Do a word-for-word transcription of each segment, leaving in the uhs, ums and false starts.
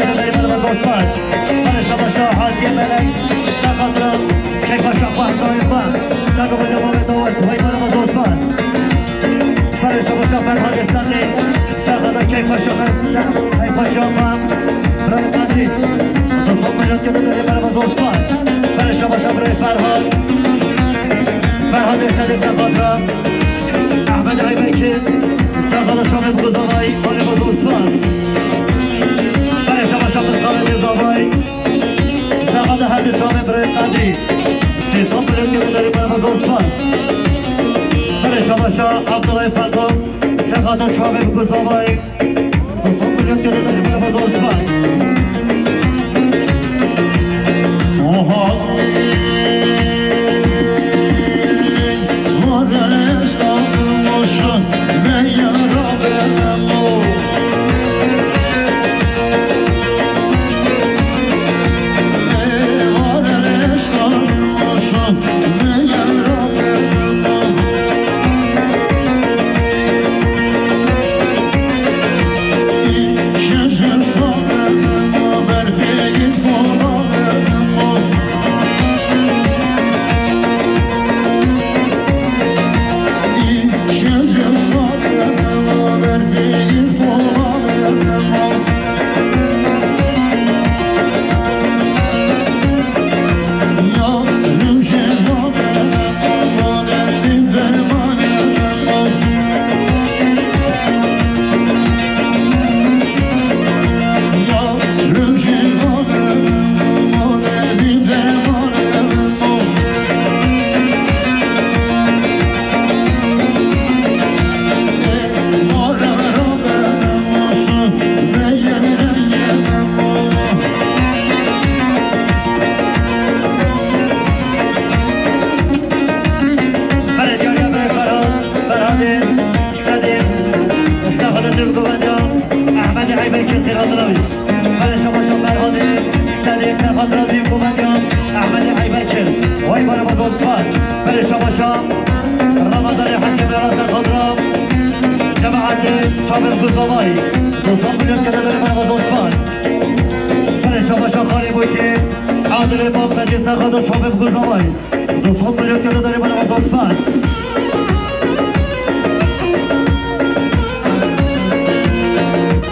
kere derî bana zor spas. Bana şabaşa Hatiye Melek, Sakatra, Keyfa Şafa, Kayfa, Sakatra, Mehmet Dawet, vay bana zor spas. Bana şabaşa Ferhat Esnaf'e, Sakatra, Keyfa Şafa, Keyfa Şafa, Bırak Kadri, Dostum Bülent Köyü'nde derî bana zor spas. Bana şabaşa Bırak Ferhat, Ferhat Esnaf'e, Sakatra, Ahmet Aybekir, Sakatra, Şamet Kuzanay, bana zor spas. Bana şabaşa Kuzanay, Zavay, Sexada her du çavê birayê Qedrî. Sê sed milyon gelî derî bana zor spas. Berê şabaşa Abdulay Feto. Sexada çavê bi Guzavayê. Du sed milyon gelî derî bana zor spas. Oha. Belediye Ferhat, Ferhat'in, Sedin, Sefadettin Kumandan, Ahmet Aybekir Kiradravi. Bere şabaşa Ferhat'ê, Sedê Sefat Radyo Komedya, Ahmet Aybekir. Vay bana bazon spas. Bere şabaşa Ramazanê Hacı Merat Kadra. Cemaatê Çavir Guzavay. Dosan milyon kere bere bana bazon spas. Bere şabaşa Xalê Boytê. Adilê Bab Mecê Serxada Çavir Guzavay. Dosan milyon kere bere bana bazon spas.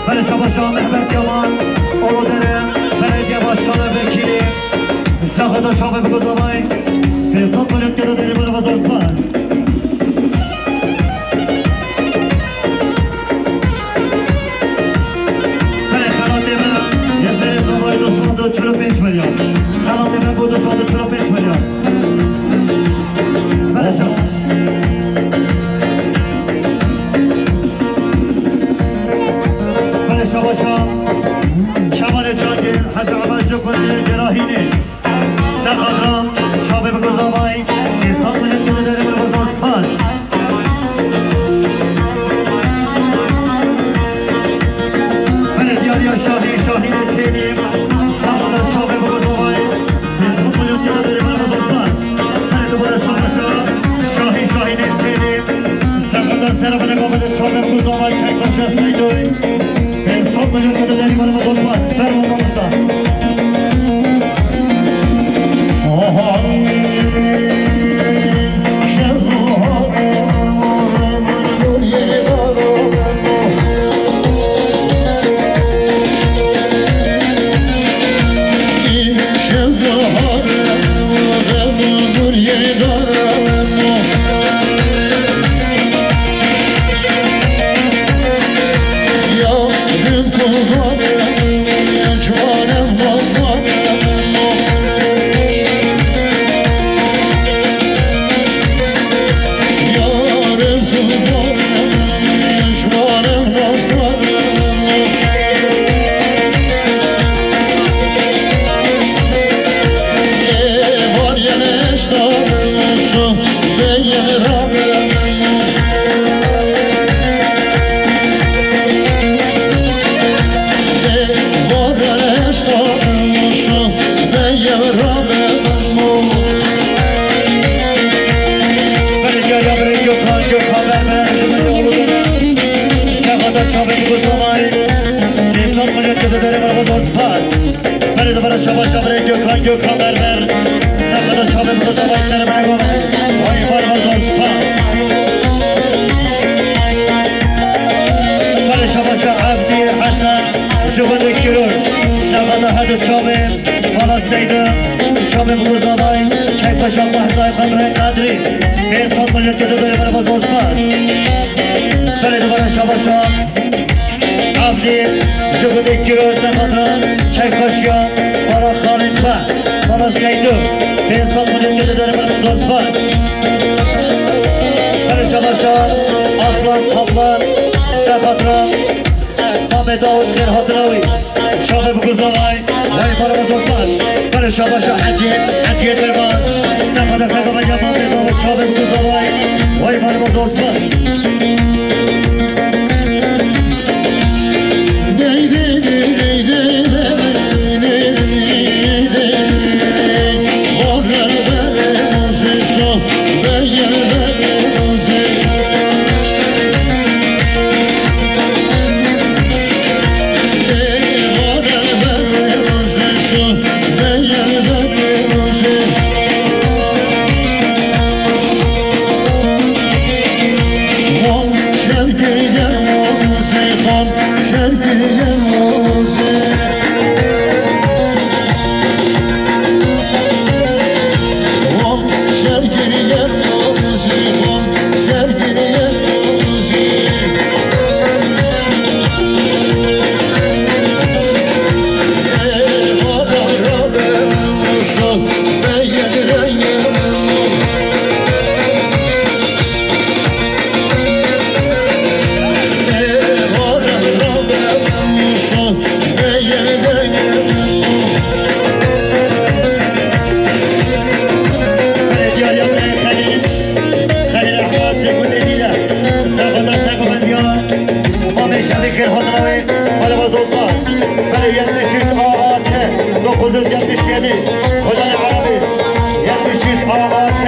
Bere şabaşa Mehmet Yaman, Uludere Belediye Başkanı Vekili, Sefada Çavê bi Guzavay, Fesat Belediye Derî Bere Vazar Spas. Bere xelatê me, yê serê zavayê du sed û çil û pênc milyon. Xelatê me bû du sed û çil û pênc milyon. Bere şabaşa. Bere şabaşa. Şabanê Çakê, Hacı Ömer Cukuzê, Gerahînê. Serxadra, Şabê bi Guzavay, sê sed milyon kere derê bi Guzavay spas. Bere diyariya Şahî, Şahînê Tê, Belediye ya Belediye Gökhan, Gökhan Berber, Cumhuriyet oğludur. Sefada Çabuk Kutlamay. Sesat Hoca Çeteleri Merhaba Dostlar. Belediye Bara Şaba Şabre Gökhan, Gökhan Berber. Sefada Çabuk Kutlamay. Merhaba. Vay Merhaba Dostlar. Belediye Şaba Şah Abdi Hasan. Jubili Kirur. Sefada Hadi Çabuk. Bala Seydi, Çavê Biguzavay, Keypaşa Mahzay Xemrê Qedrî, Hêrs Fatma Yekete Dayê Merhaba Zor Spas. Belê dibara Şabaşa, Abdî, Jigudê Kîro Sefata, Keypaşa, Bala Xalid Fe, Bala Seydi, Hêrs Fatma Yekete Dayê Merhaba Zor Spas. Belê Şabaşa, Aslan Kaplan, Sefatra, Mamê Dawud xêr hatina wî. Çavê Biguzavay, vay Merhaba Zor Spas. Belê Şabaşa Hecî, Hecî Derman. Sefada Sefada ya Mamê Dawud, Çavê Biguzavay, vay Merhaba Zor Spas. Belê yetmiş üç A A T dokuz yüz yetmiş yedi. Hocanê Erebî. Yetmiş üç A A T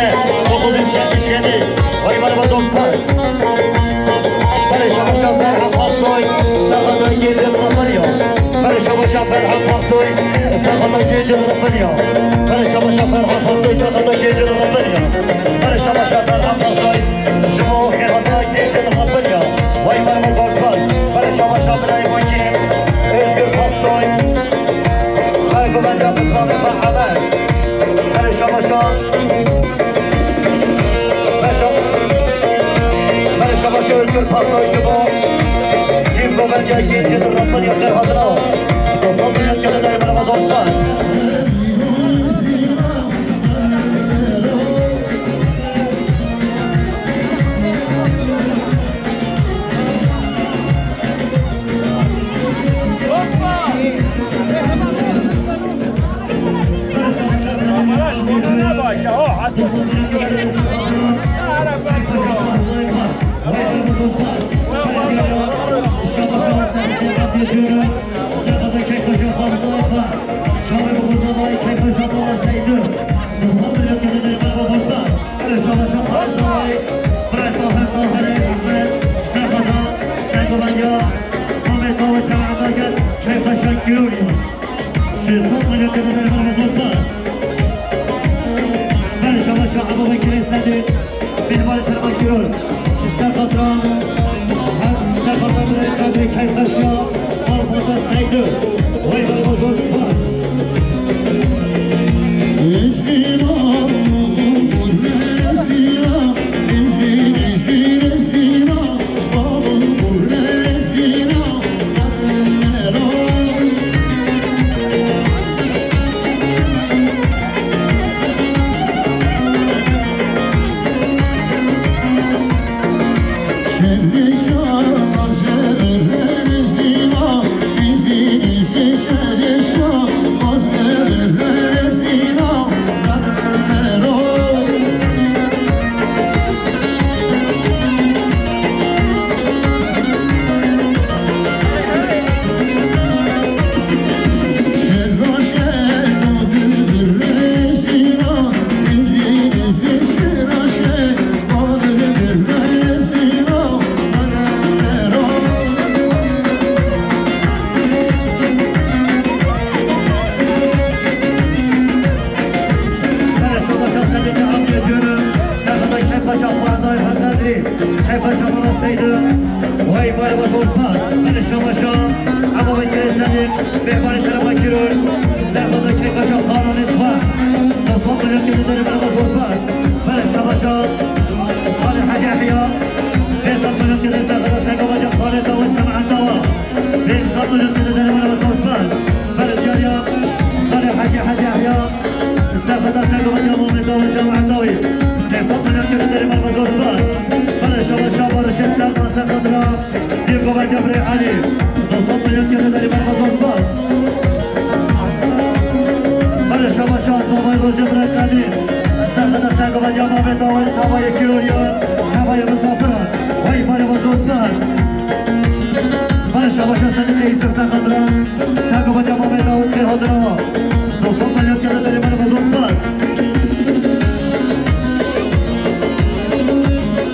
dokuz yüz yetmiş yedi. Vay Merhaba Dostlar. Belê Şabaşa Ferhat Aksoy, Sefada Gece Bırakmıyor. Belê Şabaşa Ferhat Aksoy, Sefada Gece Bırakmıyor. Belê Şabaşa Ferhat Aksoy, Sefada Gece Bırakmıyor. Belê Şabaşa Ferhat Aksoy, Jimo Ferhat Gece Bırakmıyor. Vay Merhaba Dostlar. Belê Şabaşa Birayê Bakî, Özgür Aksoy. Xelk û benda bi slavê xwe heber. Belê Şabaşa. Belê Şabaşa Özgür Pasoy ji bo. Tîm Goverciya Yekê Cî Dirnetmeniya Xêrhatina. Dostan Cînetkerê Dayê Merhaba Dostlar. Cebrê Elî, dostan milyon kere derî merhaba dostan. Belê şabaşa zavay roje bire Kadir. Serxede sergova ya Mehmet Dawid, tavayê kiroriyan, tavayê misafiran. Vay merhaba dostan. Belê şabaşa seni de isim serxedra. Sergova ya Mehmet Dawid, kir hazırava. Dostan milyon kere derî merhaba dostan.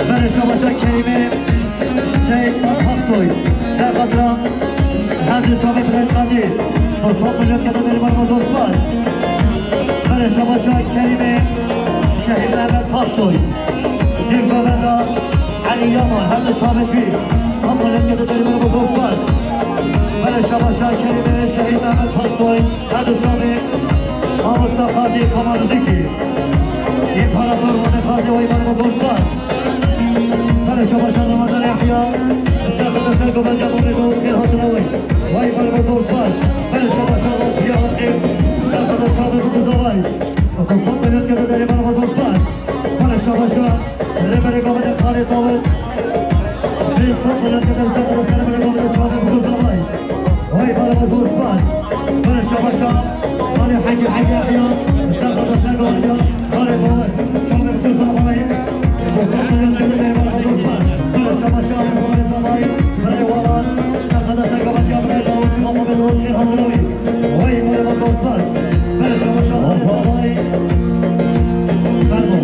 Belê şabaşa Kerîmê. Seyîd Aksoy, serxedra her du çavê Bülent Kadî, Fırsat Bülent Kadî derî merhaba dostlar. Belê şabaşa Kerîmê Şehîd Mehmet Aksoy, Dîl Govenda Elî Yaman, her du çavê Dîl, Fırsat Bülent Kadî derî merhaba dostlar. Belê şabaşa Kerîmê Şehîd Mehmet Aksoy, her du çavê Mamosta Qazî Kamaruzîkî, İmparator Mehmet Qazî, vay merhaba dostlar. Belê şabaşa Ramazan Yahya, serxede sergova ya Mehmet Dawid, kir hazırava. Vay merhaba dostlar. Belê şabaşa Rabiya Akif, serxede sergova ya Mehmet Dawid. Dostan milyon kere derî merhaba dostan. Belê şabaşa rêberê gavê de Xalê Dawid. Dostan milyon kere serxede sergova ya Mehmet Dawid. Vay merhaba dostan. Belê şabaşa Xalê Hecî Hecî Yahya, serxede sergova ya Xalê Dawid. Çavê Xalê Dawid. Dostan milyon kere derî merhaba dostan. Belê şabaşa Xalê Dawid. Belê wala serxede sergova ya Mehmet Dawid. Mehmet Dawid, kir hazırava. Vay merhaba dostlar. Merhaba şabaşa. Vay. Merhaba.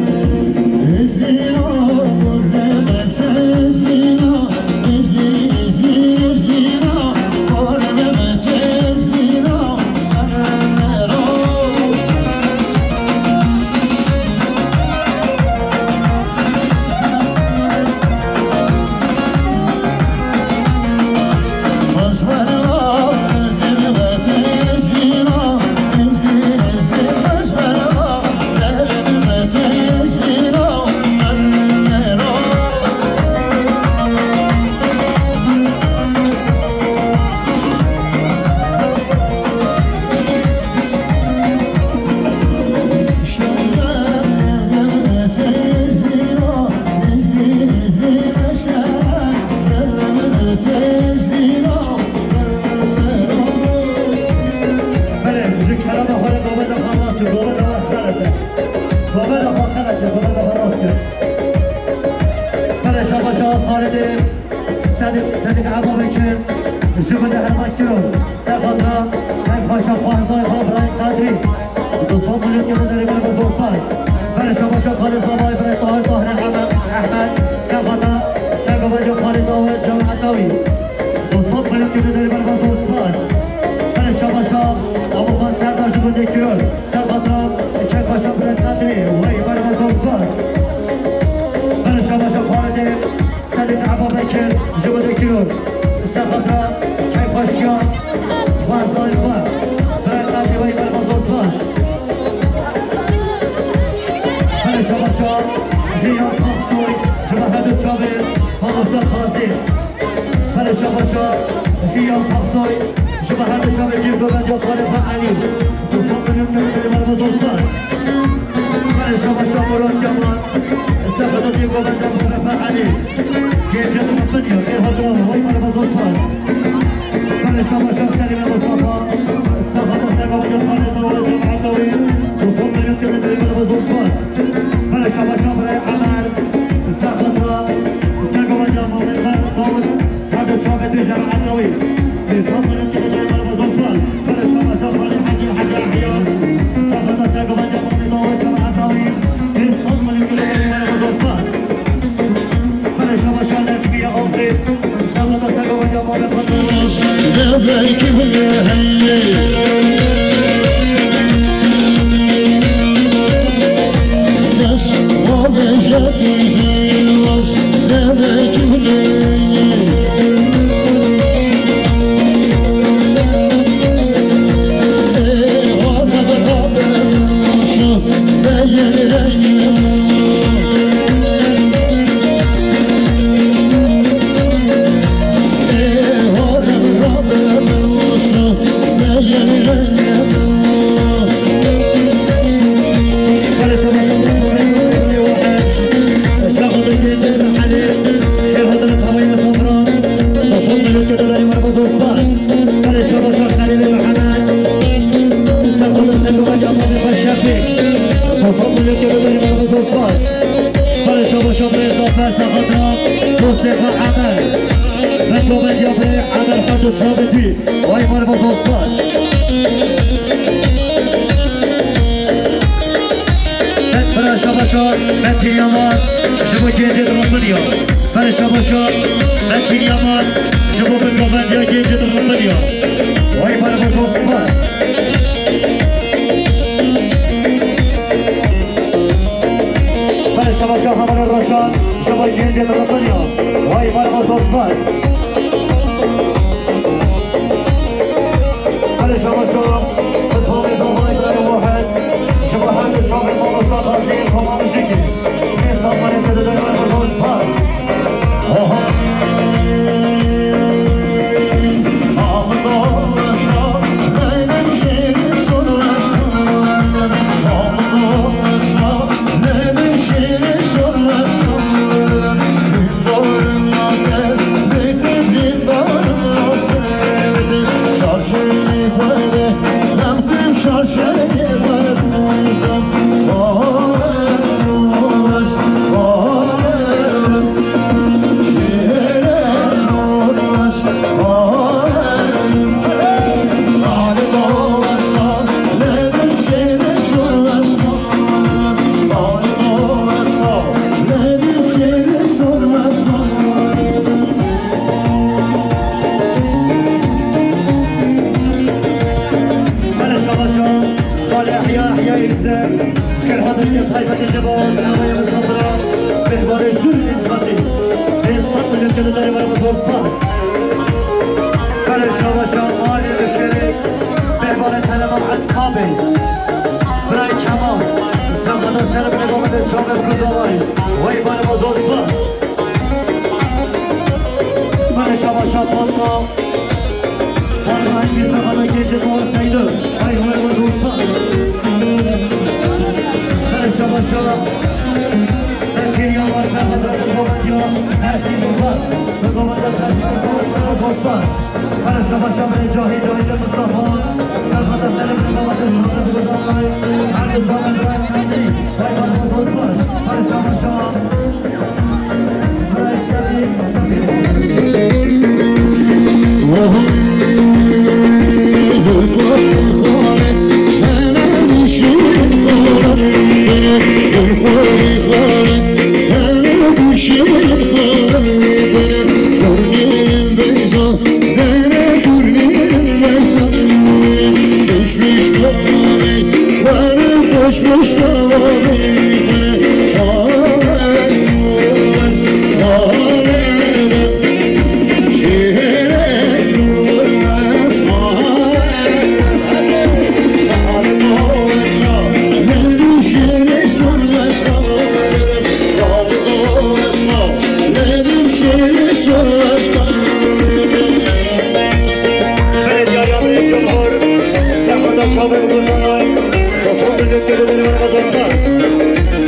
Belê, ji kerema xwe re govenda xwe rast kir, govenda xwe xelet e. Govenda xwe xelet e, govenda xwe rast kir. Belê, şabaşa Xalidê, Sedîq, Sedîq Eba Bekir, ji min de hermet kiro. Serxedra, Kek Paşa Xwezay Xabray Kadrî. Dostan milyon kere derî merhaba dostlar. Belê şabaşa Xalid Zavay, belê Tahir Tahir Ehmed, Ehmed. Serxedra, sergova ya Xalid Zavay, Cem Etawi. Dostan milyon kere derî merhaba dostlar. Belê şabaşa Abukan Serdar ji min de kiro. Serxedra, Kek Paşa Bülent Kadrî, vay merhaba dostlar. Belê şabaşa Xalidê. Sedîq Eba Bekir, ji bo de kiro. Serxedra, Kek Paşa, Xwezay xwe. Bira Qazî, vay merhaba dostlar. Belê şabaşa, Jiyan Aksoy, ji bo her du çavê, Mamosta Qazî. Belê şabaşa, Jiyan Aksoy, ji bo her du çavê, Dîl Govenda Xalê Xwe Elî. Dostan milyon kere derî merhaba dostlar. Belê şabaşa Murat Kemal. Sefada Dîl Govenda Mustafa Elî. Gece Mustafa Elî. Ê hazır ol. Vay merhaba dostlar. Belê şabaşa Selîme Mustafa. Sefada Selîme Mustafa. Dostan milyon kere derî merhaba dostlar. Belê şabaşa Biray Emer. Sefada Selîme Mustafa. Her du çavê dê cemaeta wî. Sê sed milyon kilo derî merhaba dostlar. Belê şabaşa Xalid Hecî Hecî Ehya. Sefada sergova ya Mehmet Awa cemaeta wî. Sê sed milyon kilo derî merhaba dostlar. Belê şabaşa Necmiye Altı. Sefada sergova ya Mehmet Awa. Şabetî, vay merhaba dostlar. Bira şabaşa, Metin Yaman, ji bo gencê Rambirya. Bira şabaşa, Metin Yaman, ji bo bingavendiya gencê Rambirya. Vay merhaba dostlar. Bira şabaşa, Hamer Roşan, ji bo gencê Rambirya. Vay merhaba dostlar. Bira şabaşa, Xizmê Zavayê Birayê Wahed, ji bo her du çavên mamosta Gazî, Xoma Muzîkî. Pênc sed manê tede dayê, bira dostlar. Oho. Bira şabaşa, Xalê Ehya, Ehya Îrze, Kir hatin ke taybetê ji bo navê misafira, mihvanê jûrî nîzmatî. Pênc sed milyon kilo derê bira dostlar. Bira şabaşa, alî müşterek, mihvanê tenema Etabê. Bira Kemal, zehmeta ser bine babete çavê kuzavay. Vay bana dostlar. Bira şabaşa, Fatma. Bira şabaşa, Bekir Yalvar, Ferhat Akın Babasya, Erkin Yılmaz, Mustafa, Mustafa, Mustafa, Mustafa, Mustafa, Mustafa, Mustafa, Mustafa, Mustafa, Mustafa,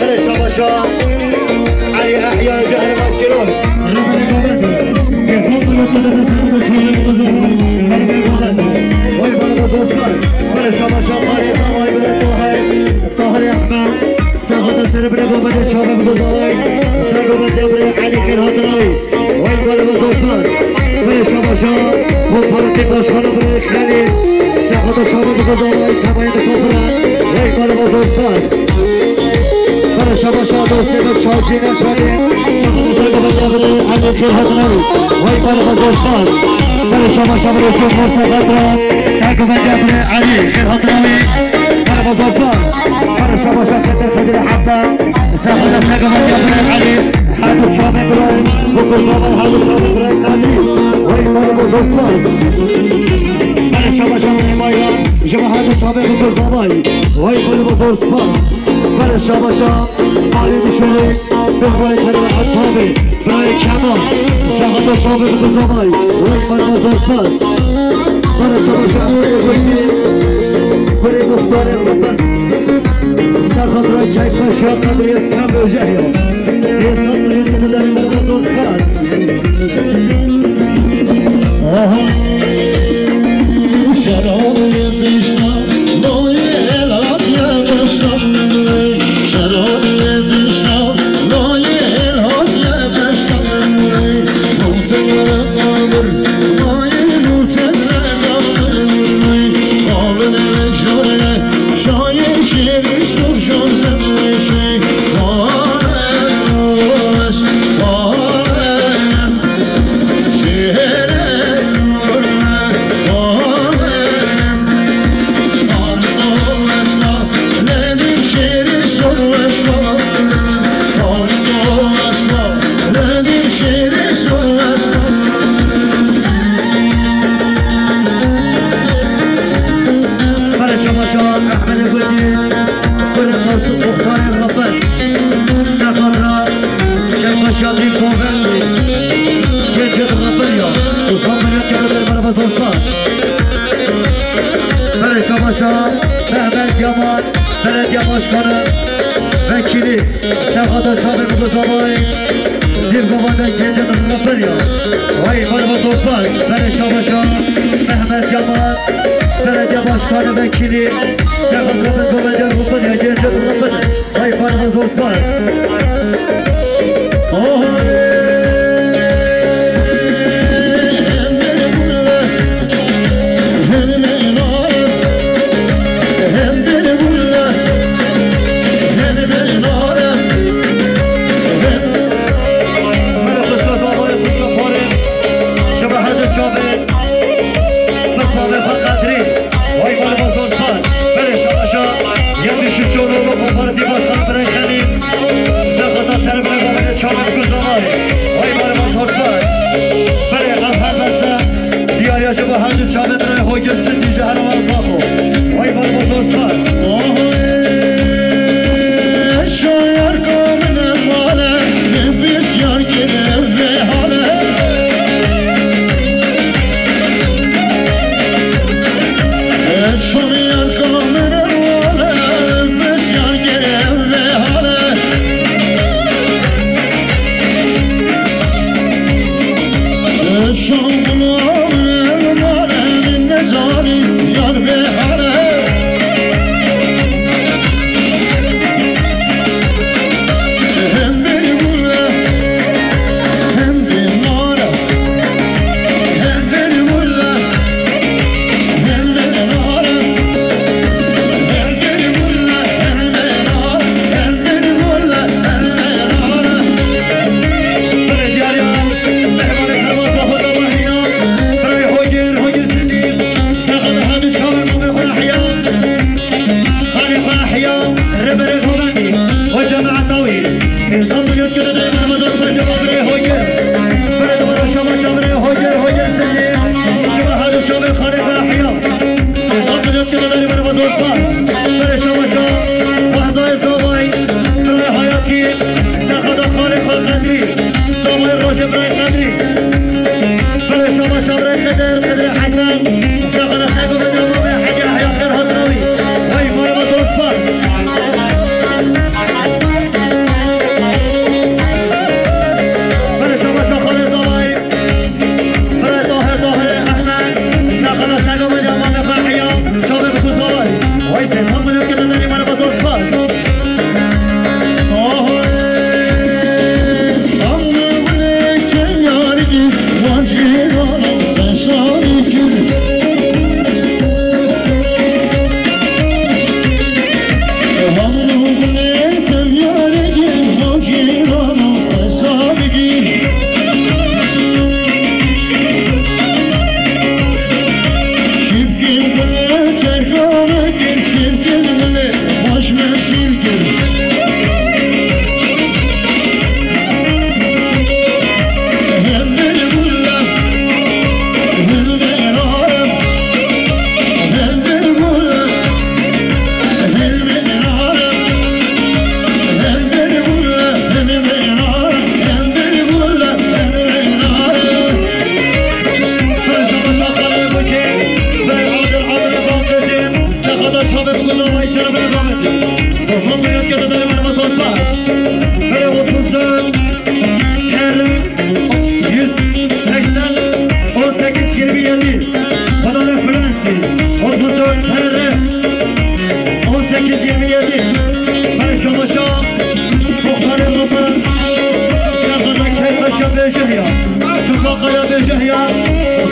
Bira şabaşa, Elî Ehya, Cehre Maşkîron. Vay bana dostlar. Bira şabaşa, Tahir Zaman, Tahir Ahmet. Sexata ser bira babete çavê bigozavay. Ser babete bira Elî Xêrhatinawî. Vay bana dostlar. Bira şabaşa, Kompartî Başkanı bira Xelîl. Sexata çavê bigozavay, temayê misafira. Vay bana dostlar. Bira şabaşa, dostê min Çavcî Neşadî. Sexata ser babete bira Elî Xêrhatinawî. Vay bana dostlar. Bira şabaşa, bira Cumhur Sexata. Ser babete bira Elî Xêrhatinawî. Bira dostlar. Bira şabaşa, Xedir Xedir Hesen. Sexata ser babete bira Elî. Her du çavê birayê bigozavay, her du çavê birayê Xelîl. Vay bana dostlar. Bira şabaşa, bira Bayram. Ji bo her du çavê bigozavay. Vay bana dostlar. Bira şabaşa, Alî Dişolê. Bira Bayram, Etabê. Bira Kemal. Sexata çavê bigozavay. Vay bana dostlar. Bira şabaşa, bira Gulî. Gulî muxtarê Rûbet. Serxatira Keyfa Şaxadiriye tam öjehya. Sê sed milyon çekilere bana dostlar. Aha. Şerabê bişna, noyê elatiye bişna. Şerabê bişna, noyê elatiye bişna. Lûtê amir, noyê lûtê Belê şabaşa Mehmet Yaman, belediye başkanı, vekili, Serhata Çavê Muguzavay, Dîvgavadan Gence Muguzavay ya. Vay, var mı dostlar? Belê şabaşa Mehmet Yaman, belediye başkanı, vekili, Serhata Muguzavay ya, Gence Muguzavay. Hay, bana dostlar. Oy. Merhaba, dostlar, dostlar, dostlar, şebahat çavê. Bi salê xwe qedrî. Vay, vay, vay, zor xwe. Berê şaşa. Yetmiş üç yolu bu parti başkan Frank Halil. Zergada terbiye babaya çabuk kuzanay. Vay, vay, vay, zor xwe. Berê ev her beste. Diyar yaşa bu her çabuk berê hoy girsin diye her zaman zafo. Vay, vay, vay, zor xwe. Oy. Şayar kamine male, bisyar kire ve hale. Şayar kamine male, bisyar kire ve hale. Şayar kamine male, min nezani yar ve hale. Xalê xwe ehiya, rêberê xwe bendî. Xwe cemaeta wî. Hêsan milyon kete dayê merhaba zor xwe cemaat birê hoy ger. Berê dibara şama şamirê hoy ger, hoy ger seyê. Şima her du çavê xalê xwe ehiya. Hêsan milyon kete dayê merhaba zor xwe. Berê şama şa. Wahzayê zavay. Birê hayatî. Sexada xalê xwe qedrî. Zavay rojê birê qedrî. Berê şama şamirê Xedir, Xedir Hesen. Sexada Xedir Hesen. Hecî Yahya xêr hatina wî. Hey, merhaba dostlar. Bere şabaşa Xalê Zavay. Bere Tahir, Tahir Ehmed. Sexada Sego ve Cemal Fahriya. Çavê bi kuzavay. Vay, sesam milyon kete deri, merhaba dostlar. Oho. Anlamını keyargin, vacirana, ben şarikim. Yüz seksen, on sekiz, yirmi yedi. Bana referansı. Otuz dört T R. On sekiz yirmi yedi. Barış Amaşa. Muhtarı Muhtar. Şarkıda Kerpaşa Bejehya. Tufakaya Bejehya.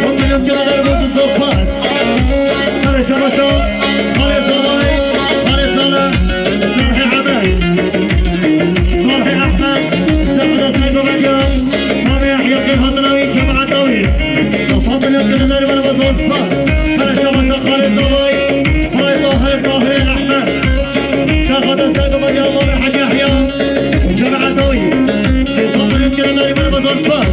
Son milyon kere de bu tufaz. Barış Amaşa. Xalê Zavay, Xalê Zala, Salih Ahmed, Salih Ahmed, Zehra Seydo Medya, Salih Yahya Kêr Hadrawi, Kemal Atawi, Hasan Bilal Kêr Hadrawi, bana bazı spas. Bana şabaşa Xalê Zavay, Xalê Tahir, Tahir Ahmed, Zehra Seydo Medya, Salih Hacı Yahya, Kemal Atawi, Hasan Bilal Kêr Hadrawi, bana bazı spas.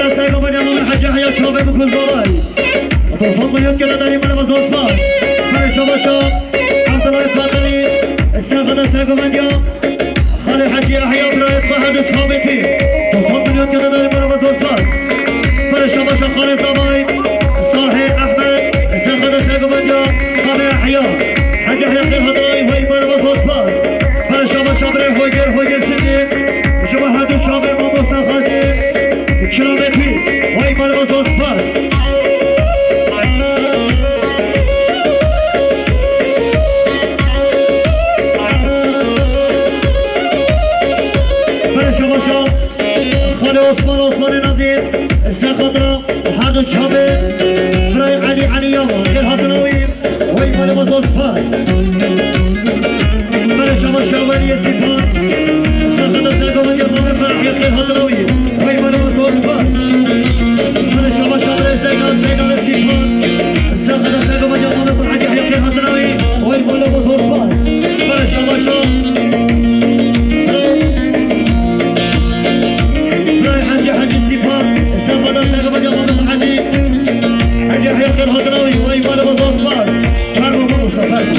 Sergovendiya Mame Hecî Yehya çavê bikû zavay. Du sed milyon kete derî mele ve zor spas. Pere şabaşa Abdullah Fatimi. Sergoda sergovendiya Xalê Hecî Yehya birayê xwe her du çavê pî. Du sed milyon kete derî mele ve zor spas. Pere şabaşa Xalê Zavay. Sahê Ehmed. Sergoda sergovendiya Mame Yehya. Hecî Yehya xêr hatinayî wey mele ve zor spas. Pere şabaşa birê Hoger, Hoger Sindî. Ji bo her du çavê mamosta Xazî. Kilamê pî, wey mala zor spas. Pere şabaşa Xalê Osman, Osmanê Nazîr, ser xatira her du çavê Firay Elî, Elî Yaman, xêr hatina wî. Wey mala zor spas. Pere şabaşa Weliyê Sîpan. Serxweda sergovendiya Mame Ferahî xêr hatina wî. Wey mala zor spas. Pere şabaşa Birê Zeynal, Zeynalê Sîpan. Serxweda sergovendiya Mame Ferahî xêr hatina wî. Wey mala zor spas. Pere şabaşa Birê Hecî, Hecî Sîpan. Serxweda sergovendiya Mame Hecî. Hecî Yehya xêr hatina wî, wey mala zor spas. Fermo mamosta, fermo.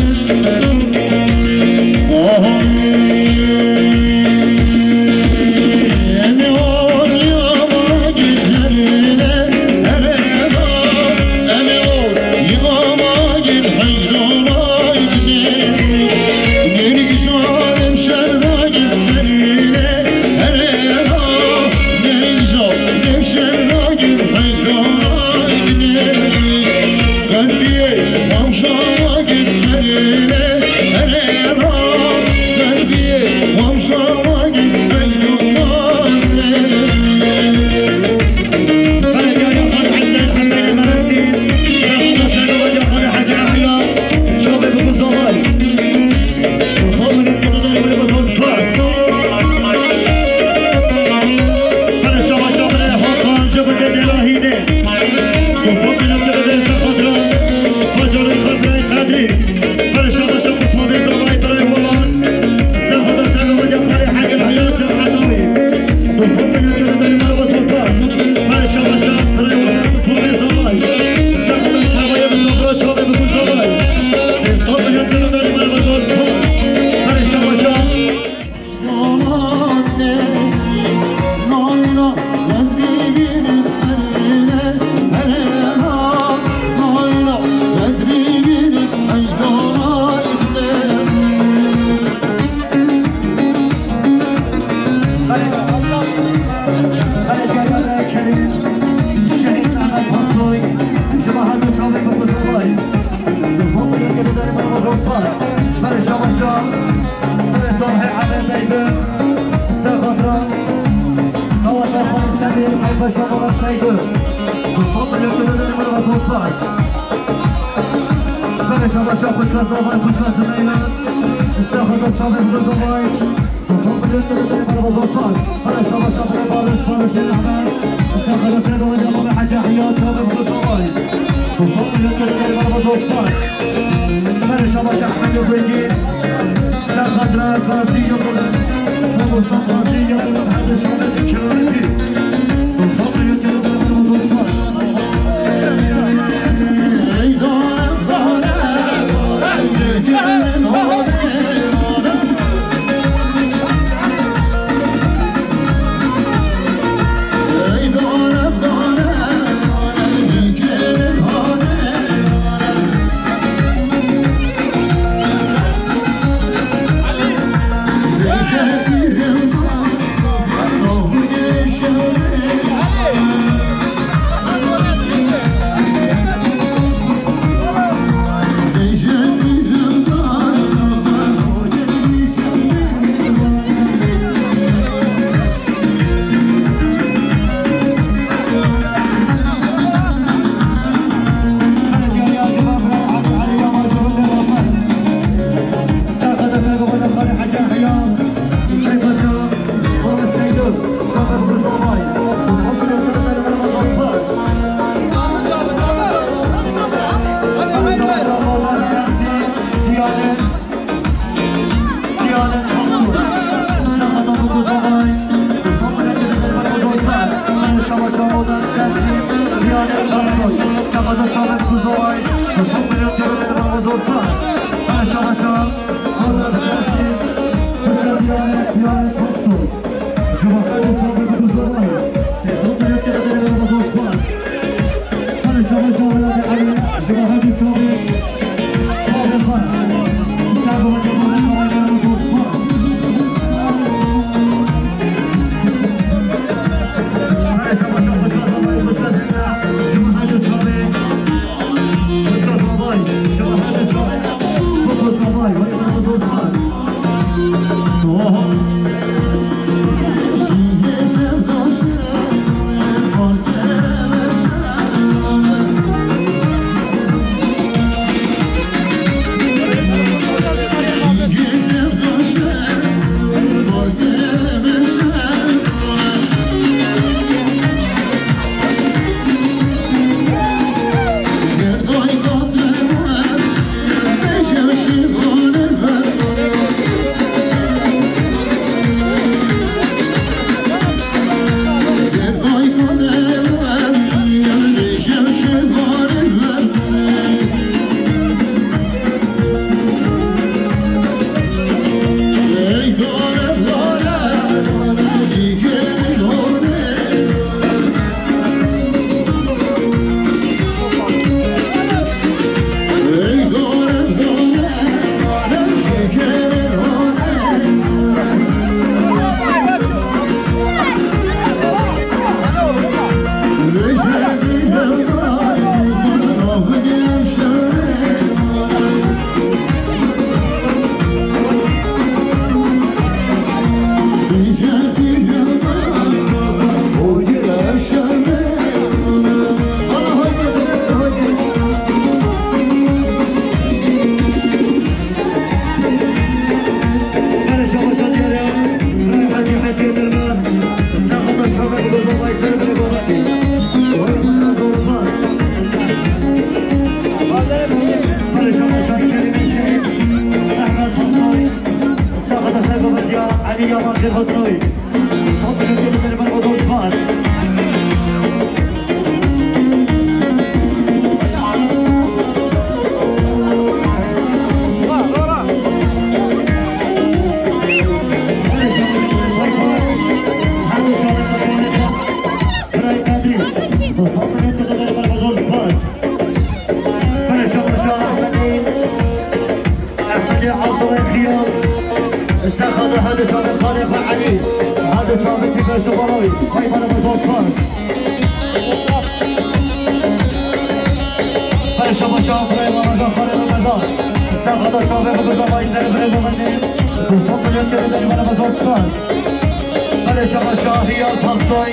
Belê şabaşa Hiyal Paksoy,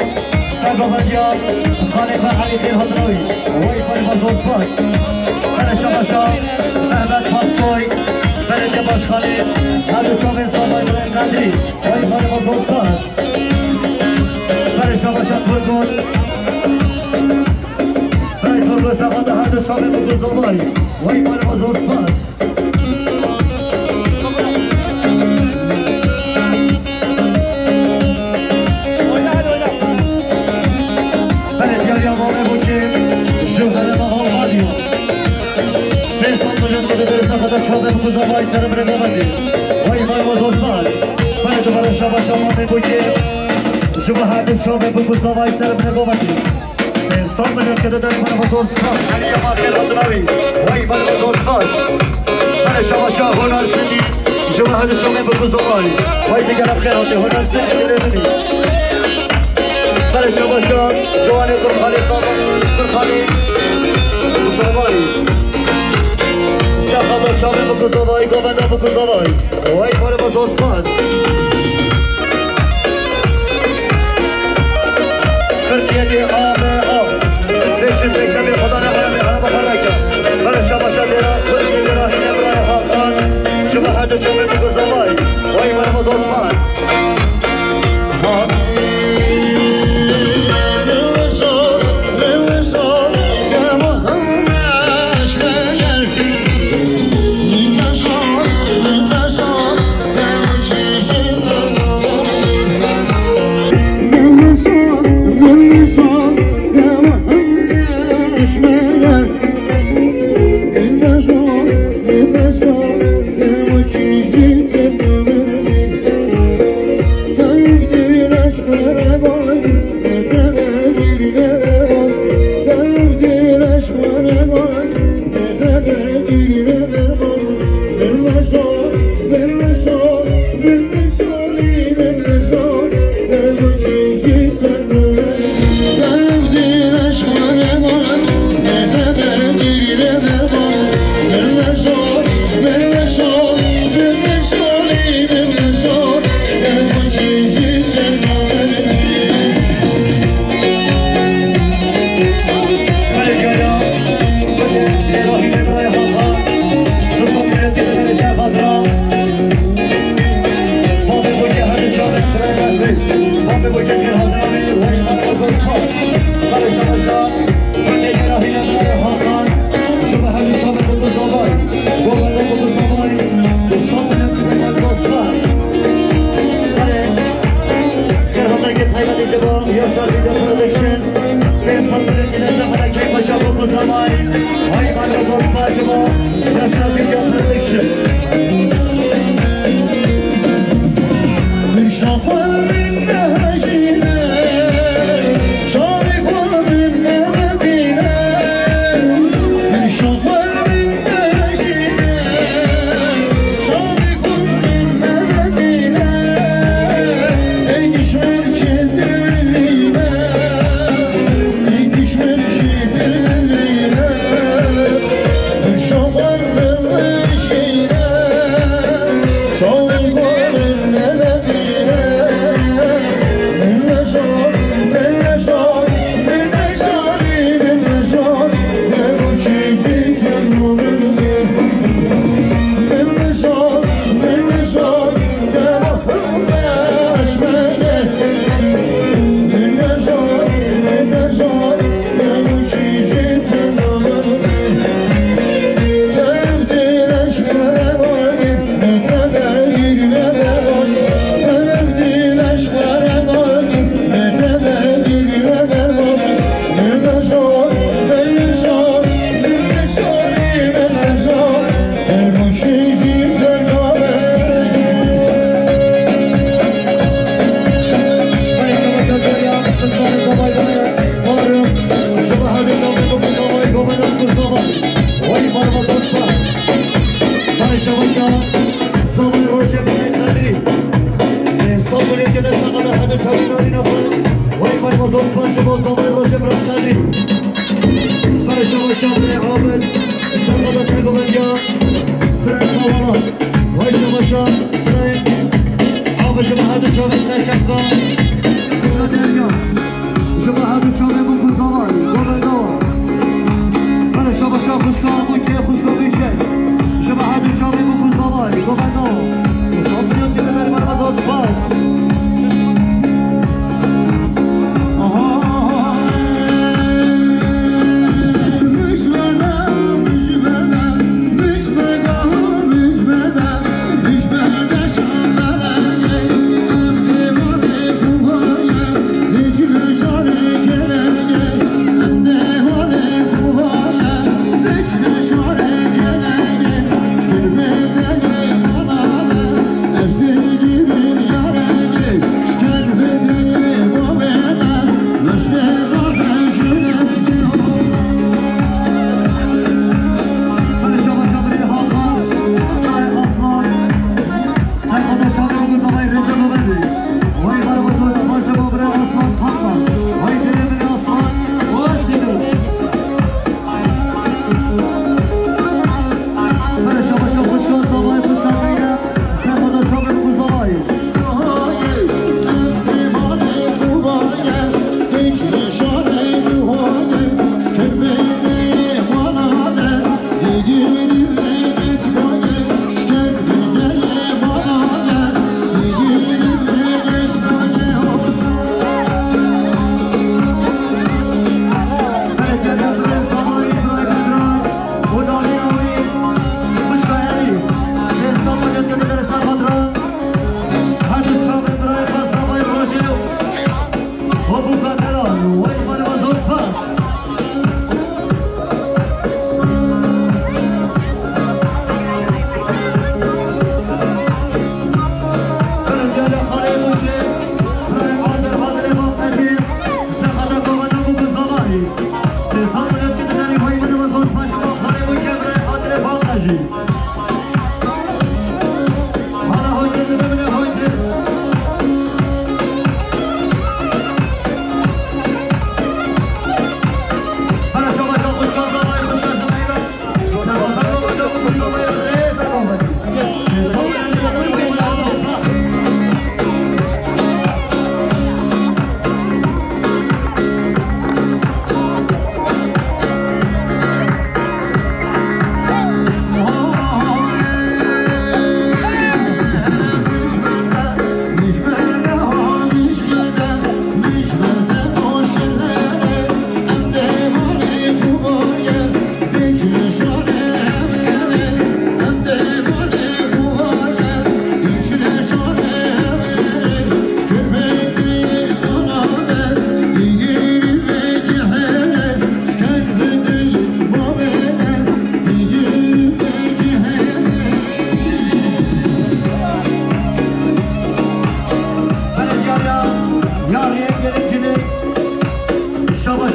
Sego Vedyar, Xanê Xwe Elî Xêr Hadrawî, wey xwe ma zor spas. Belê şabaşa Mehmet Paksoy, Belediye Başkanı, her du çavên Salay Qedrî, wey xwe ma zor spas. Belê şabaşa Turgut, Belê Turgut Sego da her du çavên Buguzovay, wey xwe ma zor spas. Belediya ya Mame Bokê, ji herêma Almanya. Pênc sed milyon ku dibir sexada çavê bi kuzavayî ser bi rêve vedî. Vay vay wa dostlar. Belediya şabaşa Mame Bokê, ji bo her du çavê bi kuzavayî ser bi rêve vedî. Sed milyon kede der, bana zor spas. Aliye Mahir Hadrawi. Vay, bana zor spas. Bana şabaşa Honar Seni. Juma hadi şome bu kuzovay. Vay, digara bixêr hatî Honar Seni. Bana şabaşa Joane Kurkhali, Kurkhali. Kuzovay. Şaxada şome bu kuzovay, govenda bu kuzovay. Vay, bana zor spas. Tirkiyeyê A B A. Beş yüz seksen bir Xweda ne xerabê, xeraba xwe neke. Bere şabaşa lêra, Tirkiyeyê lêra, hîne birayê Hakan. Ji bo her du çavê bi kuzavay. Vay, bere xwe zor spas.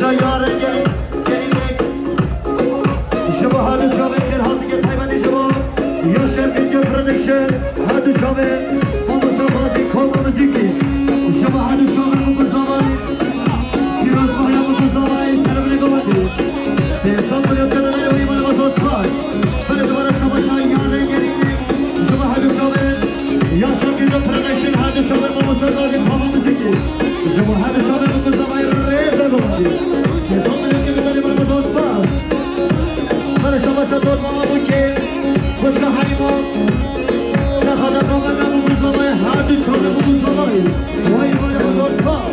Yarın gelin, gelin. Ji bo her du çavên kêrhatî, taybetî ji bo Yaşar Bingöl Production, her du çavên mamoste Xwazî Koma Muzîkî. Ji bo her du çavên Muguzavayî, pîrozbahiya Muguzavayî, serê min ê govendî. Pênc sed milyon T L'ê wî min bazot pay. Belê dubare şabaşa yarê gerînî. Ji bo her du çavên Yaşar Bingöl Production, her du çavên mamoste Xwazî Koma Muzîkî. Ji bo her du çavên Muguzavayî rêz ê govendî. Pênc sed milyon T L'ê wî min bazot pay. Belê şabaşa dot mama Bûkê, xwişka Helîma. Te xwe de qamenda Muguzavayê, her du çavê Muguzavayî. Way, way, way, way.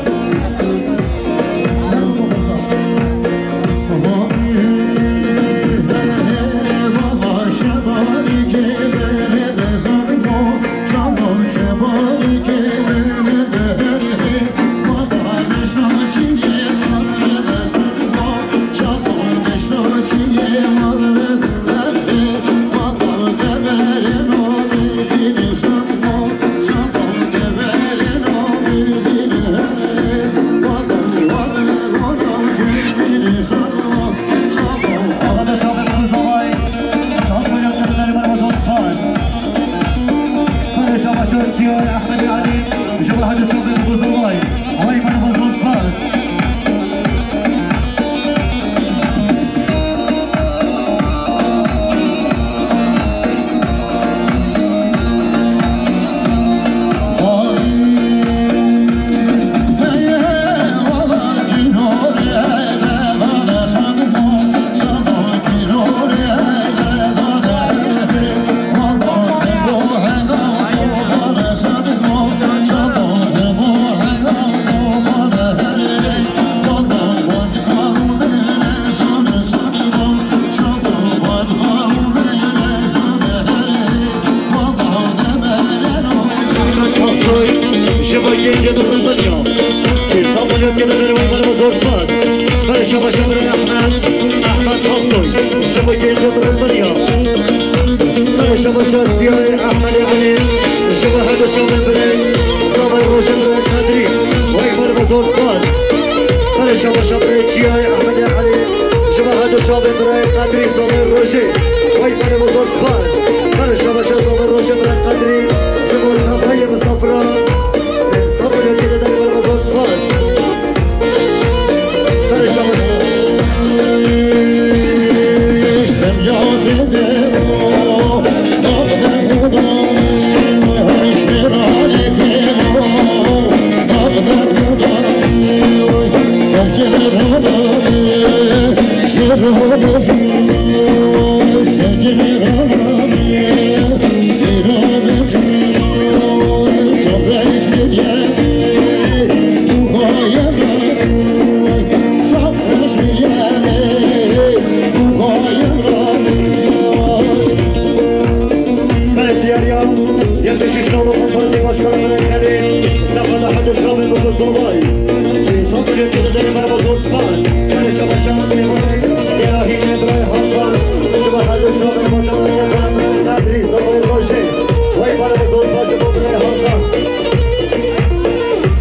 Ji bo genca dirilmeniya. Sê sed milyon gelê berê wî min zor spas. Berê şabaşa birê Ehmed, Ehmed Aksoy. Ji bo genca dirilmeniya. Berê şabaşa Ziyayê Ehmedê Elî. Ji bo her du çavên birê Zavay Rojê birê Qedrî. Wî min zor spas. Berê şabaşa birê Çiyayê Ehmedê Elî. Ji bo her du çavên birê Qedrî Zavay Rojê. Wî min zor spas. Berê şabaşa Zavay Rojê birê Qedrî. Ji bo tevayê misafira. Belediye ya, yetişiş nolu kontrolü başkanı Melekeli, Sefada Hacı Şamil Dokuz Dolay. Kontrolü yetişiş nolu başkanı Melekeli, Sefada Hacı Şamil Dokuz Dolay.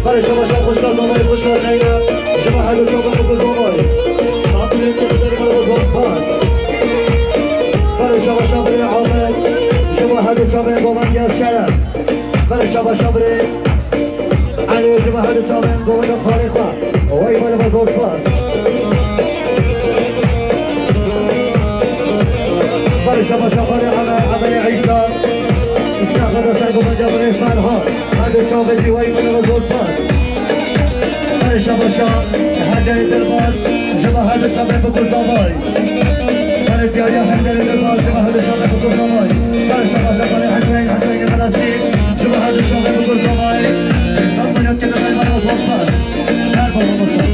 Barışa başa kuşlar dolayı kuşlar kayna. Jima halo çoban dokuz dolayı. Tatlı yetki kuşları bana zor par. Barışa başa bire Ahmet. Jima halo çoban dolayı yaşayan. Barışa başa bire. Alo, ji me her du çavên govenda xwarê xwe. Wey, bale me zor spas. Bale şabaşa xwarê Eme, Emeyê Îsa. Îsa xwe de ser govenda birê Ferhan. Her du çavê jî wey, bale me zor spas. Bale şabaşa Hecerê Dilbaz, ji me her du çavên bi guzavay. Belediyeya Hecerê Dilbaz, ji me her du çavên bi guzavay. Bale şabaşa xwarê Hüseyin, Hüseyin Melasi. Ji bo her du çavên bi gozavayê, sê sed milyon kêlî berê me zor spas. Her baba masa.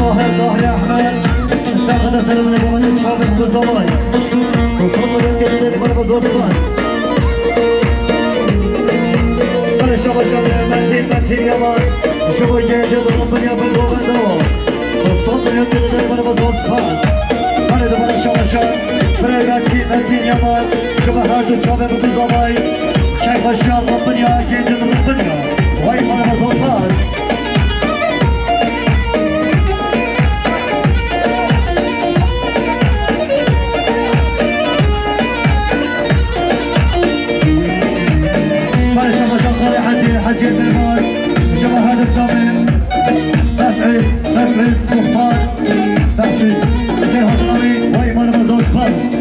Tahir, Tahir Ahmed, Serhada selamını babacı çabuk kuzavay. Kuzavay geldi bana zor pas. Hadi şaba şaba Metin, Metin Yaman. Şaba gece durum dünya bir dolar da o. Kuzavay geldi bana zor pas. Hadi de bana şaba şaba. Metin, Metin Yaman. Şaba her du çabuk kuzavay. Çek başa kapıya gece durum dünya. Vay bana zor pas. Barışa başa Xalê Hecê, Hecê Dilbar, Şema Hedir Şamê, Mes'ud, Mes'ud, Muxtar, Mes'ud, Gel Hadrami, vay imanıma zor spas.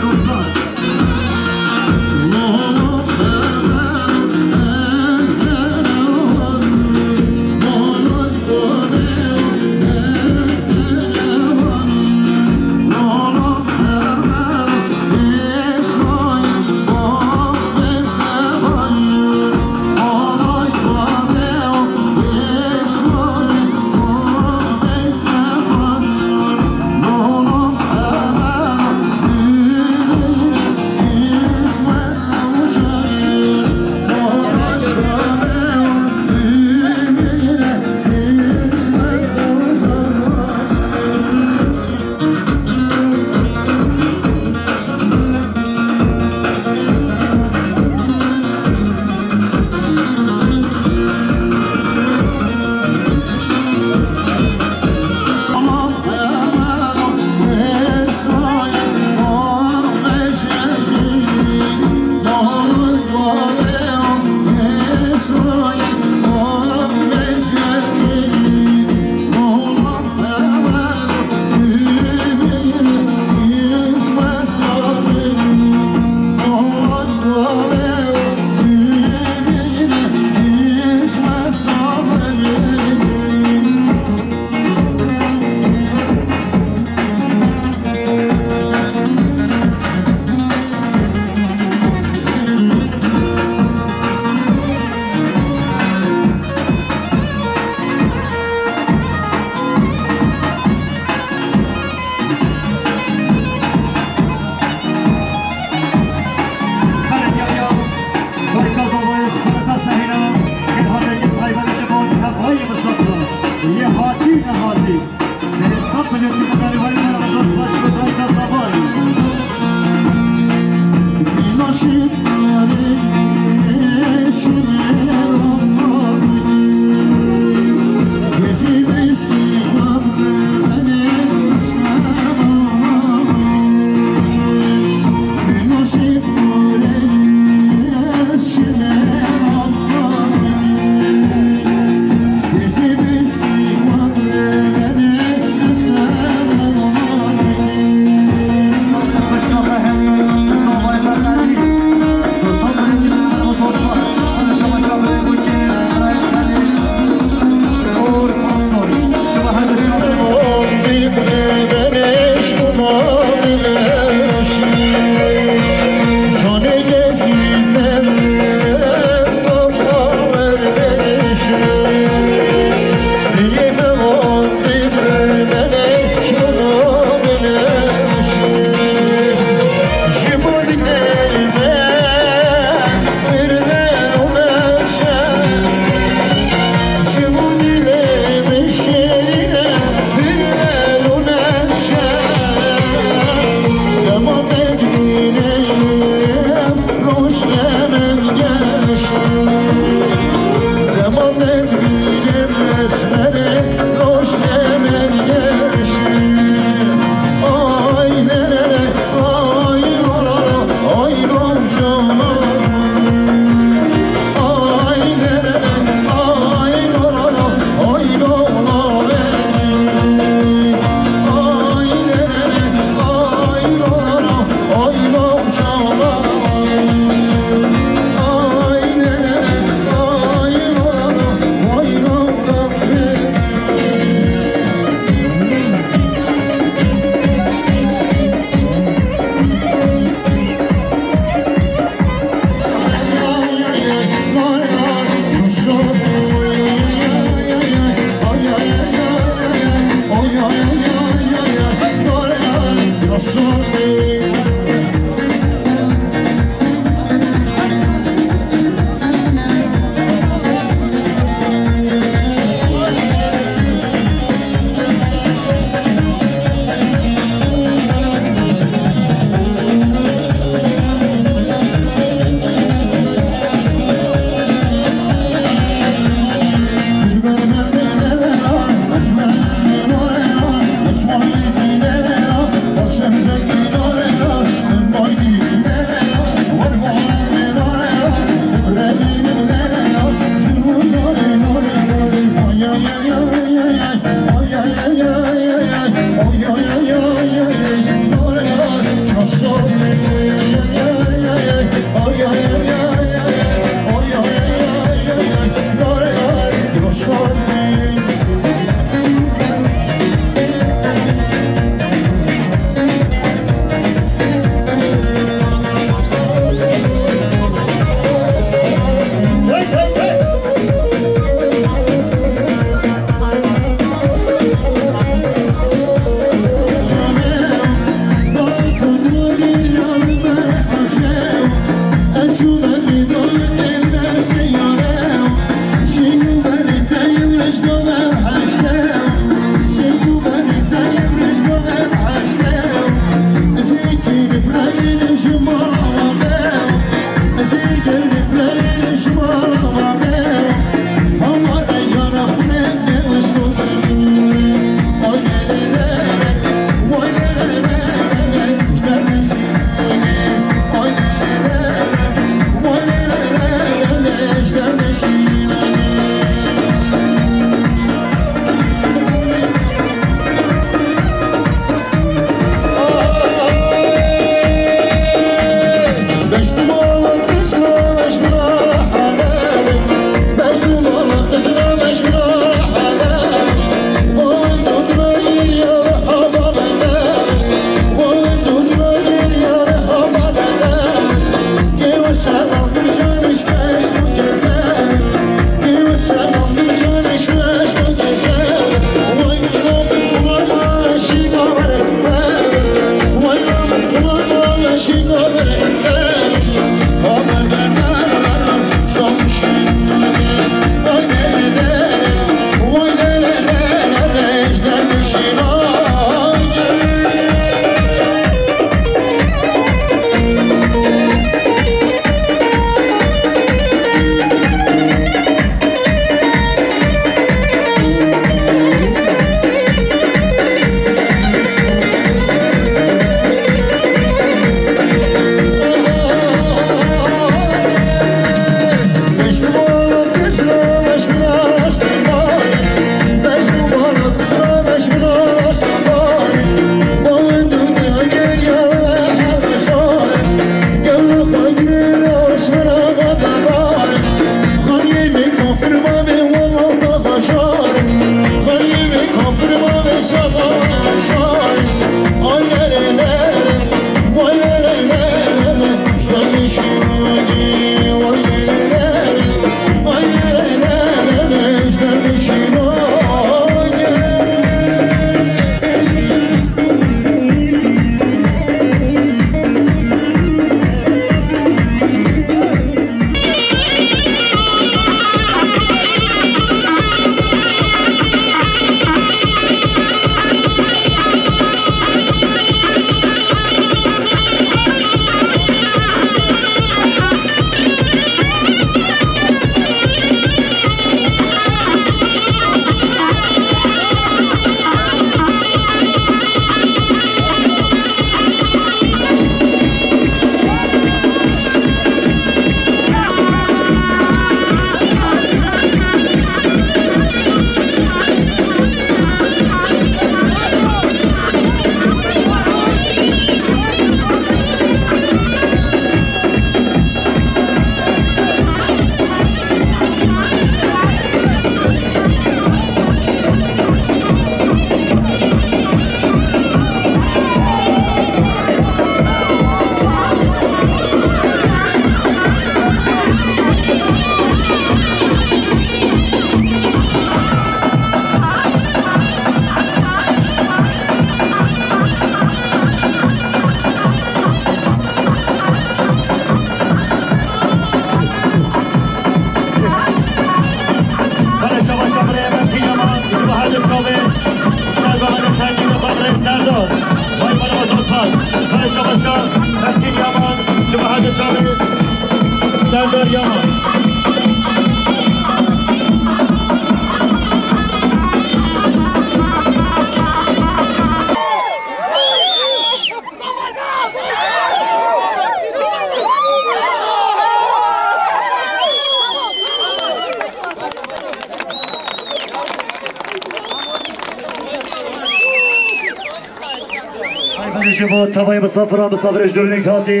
Ji bo tevayê misafiran, misafirê ji dûrî hatî,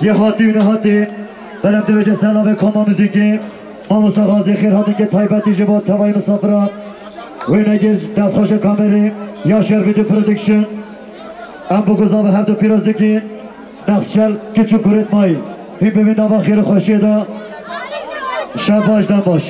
yê hatî û nehatî, belem divêje ser navê Koma Muzîkî, mamosta Xazî Xêrhatin ke taybetî ji bo tevayê misafiran. Wênegir destxweşê kamerî, Yaşar Video Production. Em bi guza ve hevdu pîroz dikîn. Nexşel kiç û kurêt mayî. Hîn bibîn nava xêr û xweşiyê de. Şev baş, dem baş.